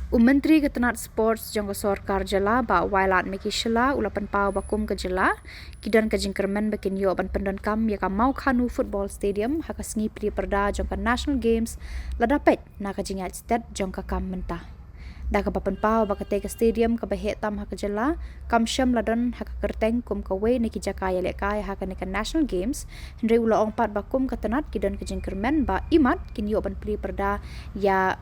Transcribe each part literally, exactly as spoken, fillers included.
U Myntri ka tnat Sports jong ka sorkar jylla, Bah Wailadmiki Shylla, u la pynpaw ba kum ka jylla ki don ka jingkyrmen ba kin ïoh ban pyndonkam ïa ka Mawkhanu Football Stadium ha ka sngi plie pyrda jong ka National Games, lada peit na ka jingïaid stet jong ka kam mynta. Da kaba pynpaw ba katei ka stadium kaba heh tam ha ka jylla kam shym la don ha ka kyrteng kum kawei na ki jaka ïalehkai ha kane ka National Games, hynrei u la ong pat ba kum ka tnat ki don ka jingkyrmen ba imat kin ïoh ban plie pyrda ïa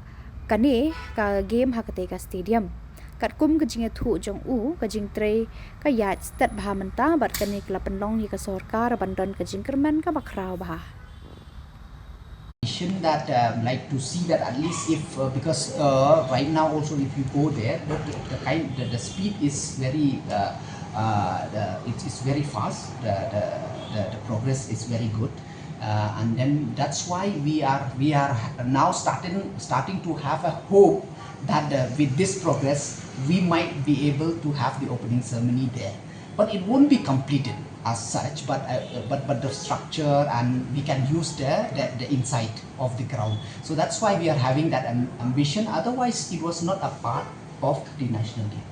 kane ka game ha katei ka stadium. Katkum ka jingïathuh jong u, ka jingtrei ka ïaid stet bha mynta bad kane ka la pynlong ïa ka sorkar ban don ka jingkyrmen kaba khraw bha. That um, like to see that at least if uh, because uh, right now also if you go there the, the, the kind the, the speed is very uh, uh, the, it's, it's very fast the, the, the, the progress is very good uh, and then that's why we are we are now starting starting to have a hope that uh, with this progress we might be able to have the opening ceremony there but it won't be completed as such but uh, but but the structure and we can use the, the the inside of the ground so that's why we are having that um, ambition otherwise it was not a part of the national game